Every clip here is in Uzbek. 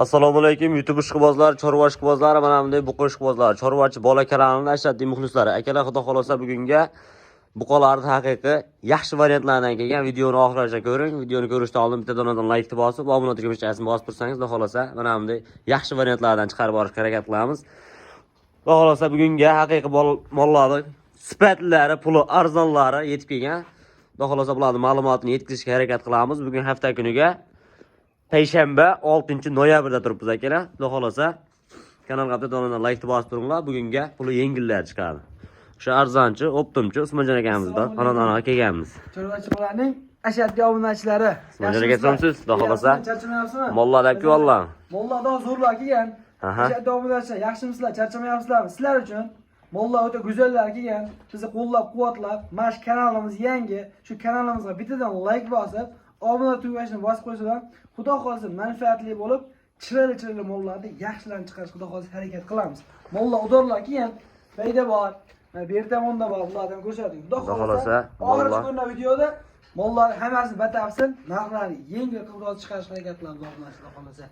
Assalomu alaykum YouTube ishqibozlari, chorva ishqibozlari, mana bunday buqa ishqibozlari, chorvachi bola kanalining ashaddiy muxlislari. Akalar, xudo xolasa bugunga buqalarning haqiqiy yaxshi variantlaridan kelgan videoni oxirigacha ko'ring. Videoni ko'rishdan oldin bitta donadan like bosib, obuna tugmachasini bosib tursangiz, xudo xolasa mana bunday yaxshi variantlardan chiqarib borishga harakat qilamiz. Xudo xolasa bugunga haqiqiy mollarning sifatlari, puli arzonlari yetib kelgan. Xudo xolasa bularning ma'lumotini yetkazishga harakat qilamiz. Bugun hafta kuniga payshanba 6 noyabrda turibmiz, akalar. Xudo xolasa kanalga bitta donadan like bosib turinglar. Bugunga puli yengillar chiqadi. O'sha arzonchi, оптом chi Usmonjon akamizda xonadoniga kelganmiz. Chorvachi bolaning ashaddiy obunachilari. Usmonjon aka, somsiz, xudo xolasa. Charchamayapsizmi? Mollar deb valloh. Mollardan zo'rlar kelgan. Aha. Ashaddiy obunachilar, yaxshimisizlar, charchamayapsizlarmi? Sizlar uchun mollar o'ta go'zallar kelgan. Bizni qo'llab-quvvatlab, mana shu kanalimiz yangi. Shu kanalimizga bittadan like bosib, obuna tugmasini bosib qo'ysalar, xudo xolasa manfaatli bo'lib, chiroyli chiroyli mollarni yaxshilarni chiqarish xudo xolasa harakat qilamiz. Mollar udorlar kelgan. Payda bor. Mana bu yerda ham bor, bulardan ko'rsating. Xudo Xudo xolasa, oxirgi mollar kunda videoda mollar hammasini batafsil narxlarni yengil qilib chiqarishga harakat qilamiz, xudo xolasa.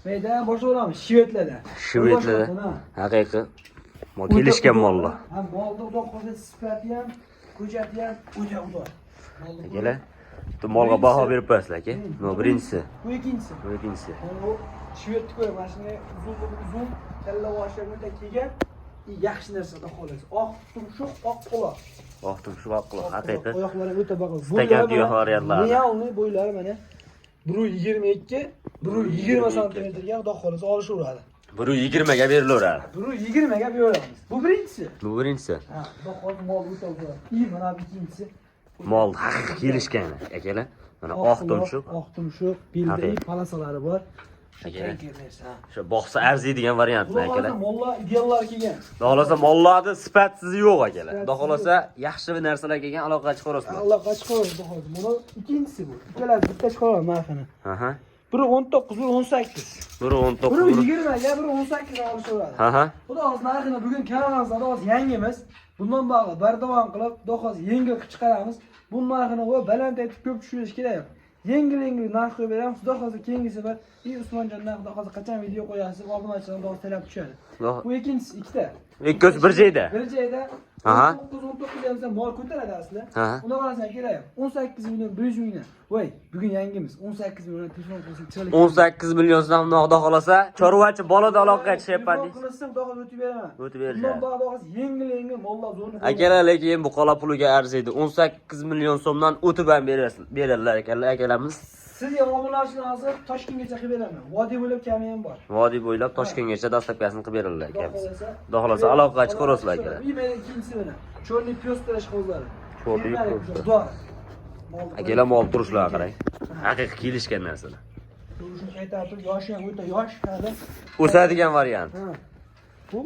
Maydan boshlayveramiz shvedlardan. Shvedlarda haqiqiy mol, kelishgan mollar. Ha, molni xudo xolasa sifati ham, ko'chati ham o'ta udor. Molni Akalar, bu molga baho berib qo'yasizlar, aka. Bu birinchisi, Bu ikkinchisi. bu ikkinchisi. Mana bu shvedni ko'ring, mana shunday uzunligi uzun, kalla boshi o'ta kelgan, yaxshi narsa, xudo xolasa. Oq tumshuq, oq quloq. Oq tumshuq, oq quloq, haqiqiy. Oyoqlari o'ta baqil. Stakan tuyoq variantlari. Реальный bo'ylari mana 1,22, 1,20 santimetrga xudo xolasa olishaveradi. 1,20 ga berilaveradi. 1,20 ga beramiz. Bu birinchisi. Bu birinchisi. Ha, xudo xolasa mol o'ta uzun. И mana bu ikkinchisi. Mol haqiqiy kelishgan, akalar. Mana oq tumshuq. Oq tumshuq, belda Haqiqiy. palasalari bor. Akalar. Narsa. Shu boqsa arziydigan variantmi, Xudo akalar? xolasa mollar ideallar kelgan. Xudo xolasa mollarni sifatsizi yo'q, akalar. Xudo Sifatsizi xolasa yaxshi bir narsalar kelgan, aloqaga chiqarasizlar. Alloh chiqaradi, xudo xolasa. Buni ikkinchisi bu. Ikkalasi bitta chiqaradi narxini. Aha. Biri 19, biri 18. Biri 19, Biri biri 20 ga, biri 18 ga olishaveradi. Aha. Xudo xohlasa narxini bugun kanalimizda hozir yangimiz. Bundan bog'liq bardavom qilib, xudo xohlasa yengil qilib chiqaramiz. Bu narxini voy baland aytib ko'p tushirish kerak yo'q. Yengil yengil narx qo'yib beramiz. Xudo xohlasa keyingi safar и Usmonjondan xudo xohlasa qachon video qo'yasiz, obunachilar xudo xohlasa talab tushadi. Bu ikkinchisi ikkita. Ikkosi bir joyda. Bir joyda. Aha. 19 19 ham mol ko'taradi asli. Aha. Unaqa narsa kerak yo'q. 18 million 100 mingdan. Voy, bugun yangimiz. 18 million telefon qilsin chiroyli. 18 million so'm, xudo xolasa chorvachi bolada aloqaga tushyapman Telefon deysiz. qilsin, xudo xohlasa o'tib beraman. O'tib berishadi. Bundan bog'liq xohlasa yengil yengil mollar zo'rni. Akalar, lekin buqalar puliga arziydi. 18 million so'mdan o'tib ham berasiz, beradilar akalar, akalarimiz. Sizga obunachilar hozir Toshkentgacha qilib beraman. Vodiy bo'ylab kami ham bor. Vodiy bo'ylab Toshkentgacha доставка sini qilib beradilar Xudo akamiz. xohlasa. Xudo xohlasa aloqaga chiqarasizlar, akalar. И mana ikkinchisi mana. Черный пёстр ishqibozlari. Черный пёстр. Xudo. Akalar, mol turishlariga qarang. Haqiqiy kelishgan narsalar. Turishini qaytarib turib, yoshi ham o'ta yosh hali. O'sadigan variant. Ha. Bu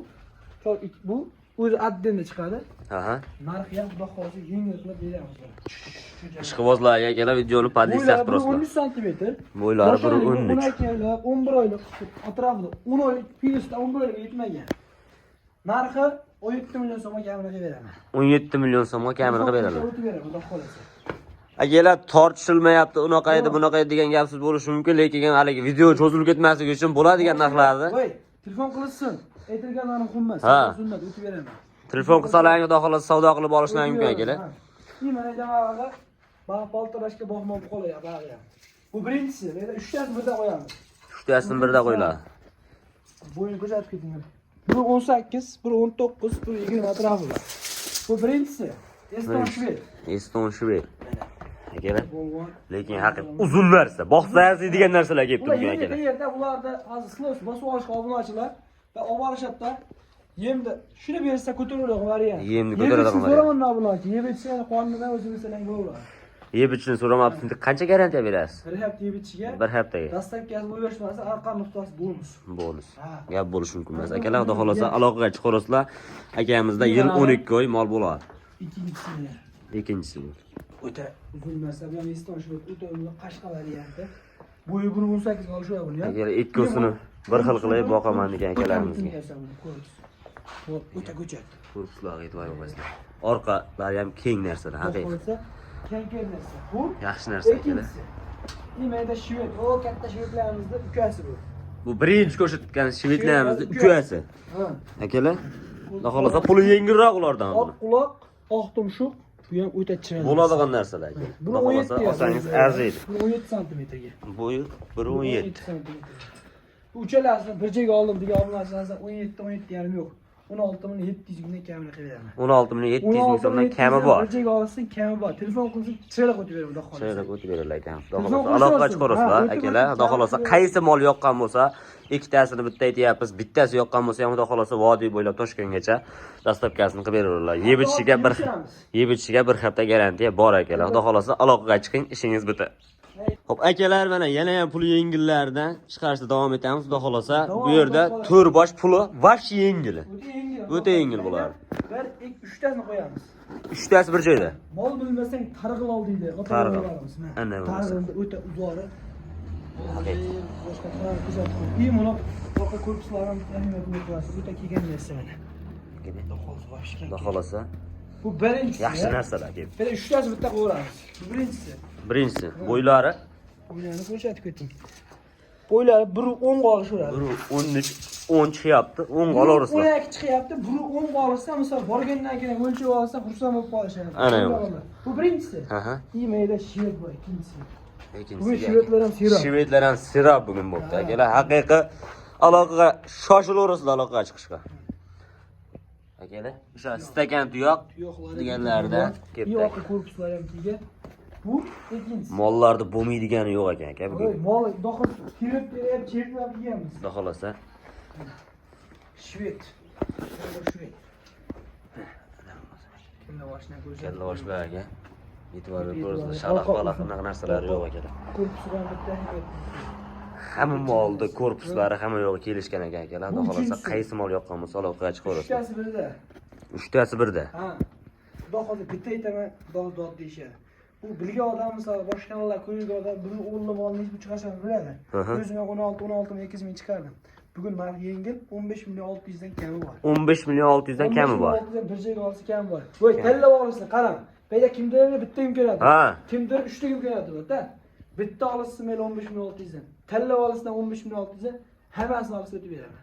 bu o'zi отдельно chiqadi. Aha. Narxi ham xudo xohlasa yengil qilib beramiz. Ishqibozlarga, akalar, videoni поделиться Bo'ylari qilib turasizlar. 13 santimetr. Bo'ylari Yoshi 1,13. 12 oylik, 11 oylik atrofida 10 oylik plyusda 11 oylik yetmagan. Narxi 17 million so'mga kamini qilib beraman. 17 million so'mga kamini qilib beradilar. O'tib beraman, xudo xohlasa. Akalar, tortishilmayapti, unaqa edi, bunaqa edi degan gapsiz bo'lishi mumkin, lekin haligi video cho'zilib ketmasligi uchun bo'ladigan narxlarni Voy, telefon qilishsin. Aytilganlarim xummas. Ha. Sunnat o'tib beraman. Telefon qilsalaring, xudo xohlasa savdo qilib olishlari mumkin, akalar. И mana jamoaga bog' полторашка bog'mon qo'yadi bag'i ham. Bu birinchisi, bu yerda uchtasini birda qo'yamiz. Uchtasini birda qo'yiladi. Bo'yini ko'rsatib keting. Biri 18, biri 19, biri 20 atrofida. Bu birinchisi. Eston shved. Eston shved. Akalar, Bo'lgan. lekin haqiqiy uzun narsa, boqsa arziydigan narsalar kelibdi Ular bugun, yerda akalar. yerda ularda hozir силос bosib olishga obunachilar va olib borishadida yemni shuni bersa ko'taraveradigan variant. Yemni ko'taradigan variant. So'raman obunachi, yeb ichsa qonidan o'zi bilsalang bo'laveradi. Yeb ichishni so'ramabsiz, qancha garantiya berasiz? Bir hafta yeb ichishiga Bir haftaga. доставка si o'ylashmasa arqon nuqtasi bonus. Bonus. Ha. Gap bo'lishi mumkin emas. Akalar, xudo xolasa aloqaga chiqarasizlar. Akamizda yil 12 oy mol bo'ladi. Ikkinchisi Ikkinchisi bu. o'ta uzun narsa, bu ham Eston shved o'ta uzun qashqa varianti. Bo'yi 1,18 ga olishadi buni ham. Agar ikkosini bir xil qilib boqaman degan akalarimizga. O'ta ko'chat. Korpuslarga e'tibor qo'yasizlar. Orqalari ham keng narsalar, haqiqiy. Xohlasa keng narsa. Bu Yaxshi narsa, akalar. ikkinchisi. Mayda shved. O katta shvedlarimizni ukasi bu. Bu birinchi ko'rsatgan shvedlarimizni ukasi. Ha. Akalar, xudo xohlasa puli yengilroq ulardan. Oq quloq, oq tumshuq, bu ham o'ta chiroyli. Bo'ladigan narsalar aka. Buni Xudo xohlasa 17 olsangiz arziydi. Buni 17 santimetrga. Bo'yi 1.17. santimetrga. Bu uchalasini bir joyga oldim degan obunachilardan 17 17 yarim yo'q. 16 ming 700 mingdan kamini qilib beraman. 16 million 700 ming so'mdan kami bor. Bir joyga olsin, kami bor. Telefon qilsin, chiroyli qo'yib beraman, xudo xohlasa. Chiroyli o'tib berarlar ekan. Xudo Telefon xohlasa aloqa qilsa chiqarasizlar ha, o'tib akalar. o'tib Xudo xohlasa chiqarib qaysi mol yoqqan bo'lsa, ikkitasini bitta aytyapmiz, bittasi yoqqan bo'lsa ham xudo xohlasa vodiy bo'ylab Toshkentgacha dastavkasini qilib beraverlar. Yeb ichishiga bir Yeb-ichamiz. yeb ichishiga bir hafta garantiya bor akalar. Xudo xohlasa aloqaga chiqing, ishingiz bitadi. Xo'p, akalar, mana yana ham puli yengillardan chiqarishda davom etamiz. Xudo xohlasa bu yerda to'rt bosh puli вообще yengili. O'ta yengil. O'ta yengil bo'ladi. Bir, ikki, uchtasini qo'yamiz. Uchtasi bir joyda. Mol bilmasang targ'il ol deydi. Targ'il. Ota-bobolarimiz. Mana. Ana bo'lmasa. Targ'ilni o'ta uzori. Haqiqat. Boshqa targ'il kuzatib qo'y. И buni orqa korpuslari ham bitta nima qo'yasiz. O'ta kelgan narsa mana. Xudo xohlasa вообще Xudo xohlasa Bu birinchisi. yaxshi narsalar aka. Bir uchtasi bitta qo'yamiz. Bu birinchisi. Birinchisi bo'ylari Bo'ylarini ko'rsatib ketdim. Bo'ylari 1.10 ga olishaveradi. 1.13 10 chiqyapti. 10 ga olaverasizlar. 12 chiqyapti. 1.10 ga olsa, misol borgandan keyin o'lchab olsa, xursand bo'lib qolishadi. Ana yo'q. Bu birinchisi. Aha. И mayda shved bu ikkinchisi. Ikkinchisi. Bugun shvedlar ham serob. Shvedlar ham serob bugun bo'pti akalar. Haqiqiy aloqaga shoshilaverasizlar aloqaga chiqishga. Akalar, o'sha stakan tuyoq Tuyoqlari deganlarida И ketdi. orqa korpuslari ham kelgan. Bu ikkinchisi. Mollarda bo'lmaydigani yo'q ekan aka Voy, bugun. mol dohil terib terib chertlab yeganmiz. Xudo xohlasa. Shved. Bu shved. Kalla boshini ko'rsatib. Kalla boshlar aka. E'tibor berib ko'rasizlar, shalaq balaq unaqa narsalar yo'q akalar. Korpusi ham bitta hikmat. Hamma molni korpuslari hamma yo'g'i kelishgan ekan akalar. Xudo Bu xohlasa uchinchisi. qaysi mol yoqqan bo'lsa aloqaga chiqaverasizlar. Uchtasi birda. Uchtasi birda. Ha. Xudo xohlasa bitta aytaman, xudo dod deyishadi. Bu bilgan odam misol boshqa kanallar ko'rgan odam buni o'g'li molni hech chiqarishini biladi. Aha. O'zim ham 16 16 ming 200 ming chiqardim. Bugun narx yengil 15 million 600 dan kami bor. 15 million 600 dan kami bor. 15 million 600 dan bir joyga olsa kami bor. Voy, tanlab olishni qarang. Bu yerda kimdir bitta imkoniyati. Ha. Kimdir uchta imkoniyati bor-da. Bitta olishsa mayli 15 million 600 dan. Tanlab olishdan 15 million 600 dan hammasini olsa o'tib beraman.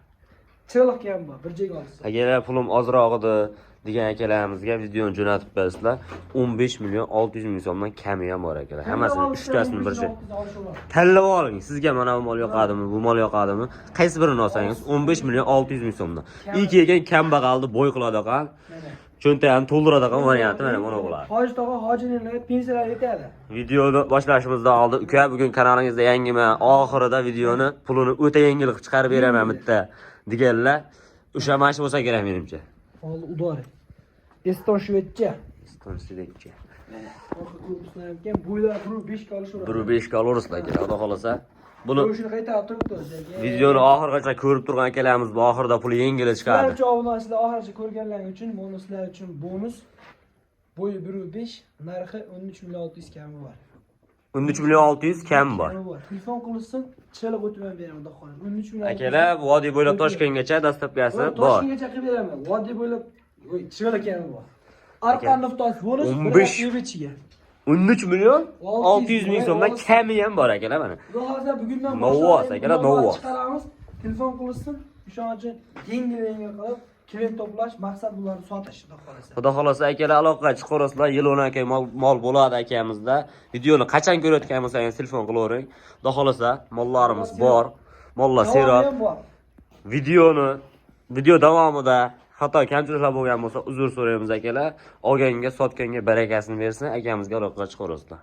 Chiroyli kami bor, bir joyga olsa. Agar pulim ozroq edi degan akalarimizga videoni jo'natib qo'yasizlar. 15 million 600 ming so'mdan kami ham bor akalar. Hammasini uchtasini bir joy. Tanlab oling. Sizga mana bu mol yoqadimi, bu mol yoqadimi? Qaysi birini olsangiz 15 million 600 ming so'mdan. İyi kelgan kambag'alni boy qiladigan, cho'ntagini to'ldiradigan varianti mana buni bo'ladi. Hoji tog'a hojining pensiyalar yetadi. Videoni boshlashimizdan oldin uka bugun kanalingizda yangiman, oxirida videoni pulini o'ta yengil qilib chiqarib beraman bitta deganlar. O'sha mana shu bo'lsa kerak menimcha. Oldi udori. Eston shvedcha. Eston shvedcha. Orqa korpuslar ham ekan, bo'ylari 1.5 ga olishaveradi. 1.5 ga olaverasizlar aka, xudo xohlasa. Buni Go'shini qaytarib turibdi o'zi. videoni oxirigacha ko'rib turgan akalarimiz bu oxirida puli yengil Sizlar chiqadi. uchun obunachilar oxirigacha ko'rganlaring uchun bonuslar uchun bonus. Bo'yi 1.5, narxi 13 million 600 kami bor. 13 million 600 kam bor. Kami bor. Telefon qilishsin, chiroyli o'tib ham beraman xudo xohlasa. 13 million. Akalar, vodiy bo'ylab Toshkentgacha dastavkasi bor. Toshkentgacha qilib beraman. Vodiy bo'ylab voy, chiroyli kami bor. Arqon nuftos bonus 15 bir ichiga. 13 million 600 ming so'mdan kami ham bor akalar mana. Xudo xohlasa bugundan Novvos akalar, novvos. Chiqaramiz. Telefon qilishsin, ishonchi yengil yengil qilib klient to'plash maqsad bularni sotish xudo xohlasa. Xudo xohlasa akalar aloqaga chiqaverasizlar. Yil 10 aka mol bo'ladi akamizda. Videoni qachon ko'rayotgan bo'lsangiz telefon qilavering. Xudo xohlasa mollarimiz bor. Mollar serob. Davomi ham bor. Videoni video davomida xato kamchiliklar bo'lgan bo'lsa uzr so'raymiz akalar. Olganga, sotganga barakasini bersin. Akamizga aloqaga chiqaverasizlar.